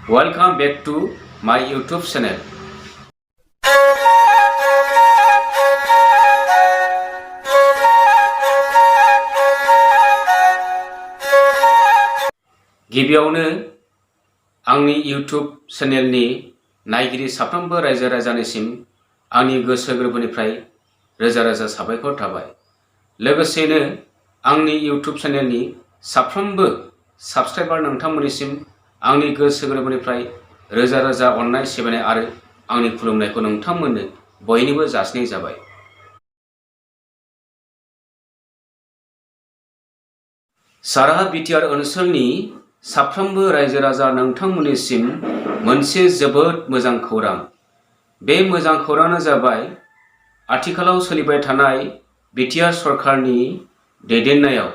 Welcome back to my YouTube channel. गिबियावनो आंनि YouTube चेनेलनि नायगिरि साफ्रोमबो रायजो राजानिसिम आंनि गोसो गोरबोनिफ्राय रोजा रोजा साबायखर थाबाय। लोगोसेनो आंनि YouTube चेनेलनि साफ्रोमबो साबस्क्राइबार नोंथांमोननिसिम आंनि गोसो गोरबोनिफ्राय रोजा रोजा अननाय सिबिनाय आरो आंनि खुलुमनायखौ नोंथांमोननो बयनिबो जासिनाय जाबाय। सारा BTR ओनसोलनि साफ्रोमबो रायजो राजा नोंथांमोननिसिम मोनसे जोबोद मोजां खौरां। बे मोजां खौराङानो जाबाय आथिखालाव सोलिबाय थानाय BTR सरकारनि दैदेननायाव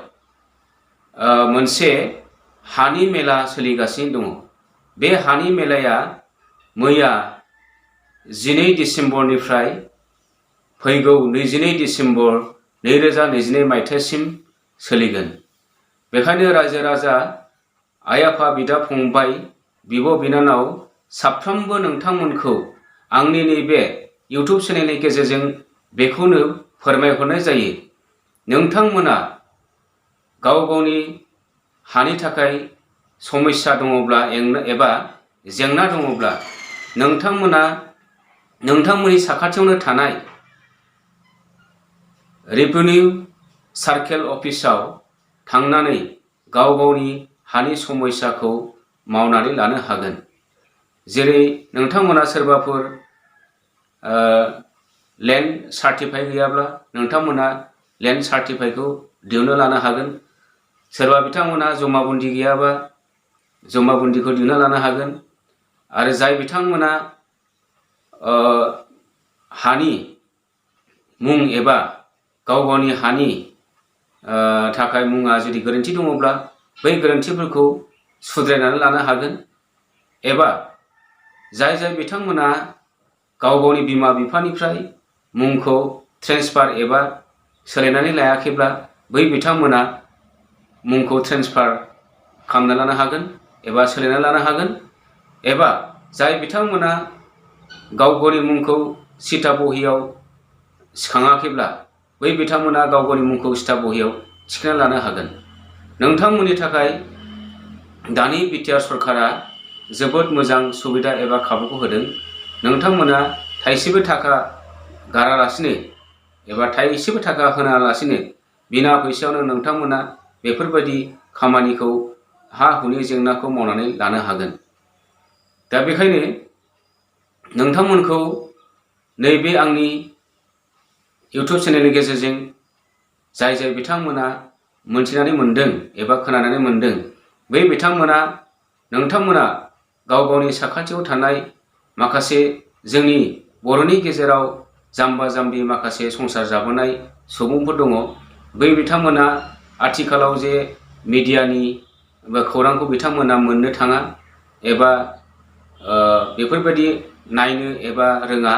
मोनसे हानि मेला सोलिगासिनो दङ। बे हानि मेलाया मैया 12 डिसेम्बरनिफ्राय फैगौ 22 डिसेम्बर 2022 मायथाइसिम सोलिगोन। बेखायनो रायजो राजा आइ आफा बिदा फंबाय बिब' बिनानाव साफ्रोमबो नोंथांमोनखौ आंनि नैबे YouTube चेनेलनि गेजेरजों बेखौनो फोरमायहरनाय जायो। नोंथांमोना गाव गावनि हानि थाखाय समस्या दङब्ला एबा जेंना दङब्ला नोंथांमोना नोंथांमोननि साखाथियावनो थानाय रेभिनिउ सार्केल अफिसाव थांनानै गाव गावनि हानि समस्याखौ मावनानै लानो हागोन। जेरै नोंथांमोना सोरबाफोर लेन्ड सार्टिफाइड गैयाब्ला नोंथांमोना लेन्ड सार्टिफाइडखौ दिहुनना लानो हागोन। सोरबा बिथांमोना जमाबन्दी गैयाबा जमाबन्दिखौ दिहुनना लानो हागोन। आरो जाय बिथांमोना हानि मुं एबा गाव गावनि हानि थाखाय मुङा जुदि गोरोन्थि दङब्ला बै गोरोन्थिफोरखौ सुद्रायनानै लानो हागोन। एबा जाय बिथांमोना गाव गावनि बिमा बिफानिफ्राय मुंखौ ट्रेन्सफार एबा सोलायनानै लायाखैब्ला बै बिथांमोना मुंखौ ट्रेन्सफार खालामना लानो हागोन एबा सोलायना लानो हागोन। एबा जाय बिथांमोना गाव गावनि मुंखौ सिटा बहियाव सिखाङाखैब्ला बै बिथांमोना गाव गावनि मुंखौ सिटा बहियाव थिखोना लानो हागोन। नोंथांमोननि थाखाय दानि BTR सरकारा जोबोद मोजां सुबिदा एबा खाबुखौ होदों। नोंथांमोना थाइसेबो थाखा गारालासिनो एबा थाइसेबो थाखा होनालासिनो बिना फैसायावनो नोंथांमोना बेफोरबायदि खामानिखौ हा हुनि जेंनाखौ मावनानै लानो हागोन। दा बेखायनो नोंथांमोनखौ नैबे आंनि YouTube चेनेलनि गेजेरजों जाय बिथांमोना मोनथिनानै मोनदों एबा खोनानानै मोनदों बै बिथांमोना नोंथांमोना गाव गावनि साखाथियाव थानाय माखासे जोंनि बर'नि गेजेराव जाम्बा जाम्बि माखासे संसार जाबोनाय सुबुंफोर दङ। बै बिथांमोना आथिखालाव जे मिडियानि खौरांखौ बिथांमोना मोननो थाङा एबा बेफोरबायदि नायनो एबा रोङा।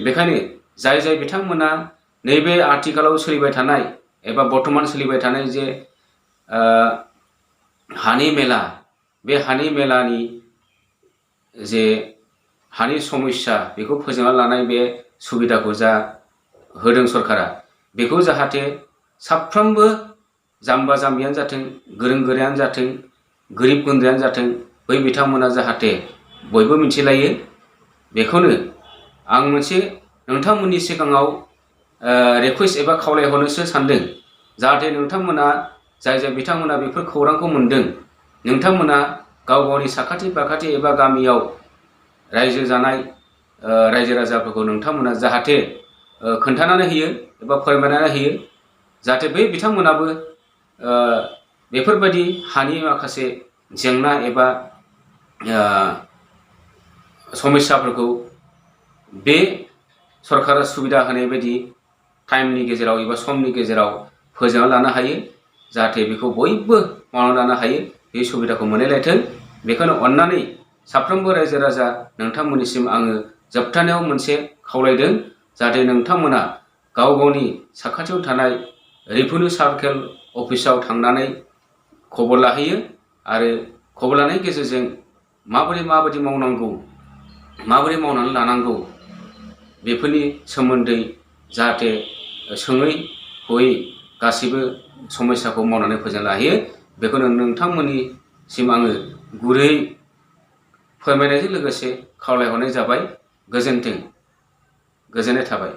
बेखायनो जाय बिथांमोना नैबे आथिखालाव सोलिबाय थानाय एबा बर्तमान सोलिबाय थानाय जे हानि मेला, बे हानि मेलानि जे हानि समस्या बेखौ फोजोबना लानाय बे सुबिदाखौ जा होदों सरकारा, बेखौ जाहाथे साफ्रोमबो जाम्बा जाम्बियानो जाथों, गोरों गोरायानो जाथों, गोरिब गुन्द्रायानो जाथों, बै बिथांमोना जाहाथे बयबो मिथिलायो। बेखौनो आं मोनसे नोंथांमोननि सिगाङाव रिकुवेस्ट एबा खावलायहरनोसो सानदों। जाहाथे नोंथांमोना जाय बिथांमोना बेफोर खौरांखौ मोनदों, नोंथांमोना गाव गावनि साखाथि बाखाथि एबा गामियाव रायजो जानाय रायजो राजाफोरखौ नोंथांमोना जाहाथे खोन्थानानै होयो एबा फोरमायनानै होयो। जाहाथे बै बिथांमोनाबो बेफोरबायदि हानि माखासे जेंना एबा समस्याफोरखौ बे सरकारा सुबिदा होनाय बायदि टाइमनि गेजेराव एबा समनि गेजेराव फोजोबना लानो हायो। जाहाथे बेखौ बयबो मावना लानो हायो, बे सुबिदाखौ मोननायलायथों। बेखौनो अननानै साफ्रोमबो रायजो राजा नोंथांमोननिसिम आङो जोबथानायाव मोनसे खावलायदों। जाहाथे नोंथांमोना गाव गावनि साखाथियाव थानाय रेभिनिउ सार्केल अफिसाव थांनानै खबर लाहैयो आरो खबर लानायनि गेजेरजों माबोरै मावनांगौ, माबोरै मावनानै लानांगौ, बेफोरनि सोमोन्दै जाहाथे सोङै हयै गासैबो समस्याखौ मावनानै फोजोबनो हायो, बेखौनो नोंथांमोननिसिम आङो गुरै फोरमायनायजों लोगोसे खावलायहरनाय जाबाय। गोजोन्थों, गोजोननाय थाबाय।